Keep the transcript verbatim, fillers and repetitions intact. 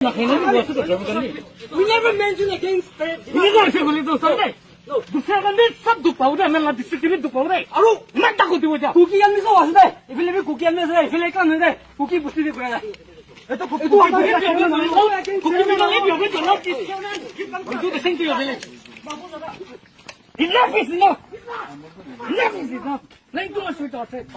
We never mention against the, we never say, no. दूसरा कंधे सब दुख पाऊ रहे, मैं डिस्ट्रिक्ट में दुख पाऊ रहे। अरे, मैं क्या करती हूँ क्या? कुकी आदमी से वासुदे, इफिले भी कुकी आदमी से, इफिले का नहीं दे, कुकी पुस्ती भी पड़ा। ये तो कुकी, कुकी, कुकी में नहीं, कुकी में नहीं, you will not, you do the same to your village. Enough is enough. Enough is enough. Playing too much with our faith.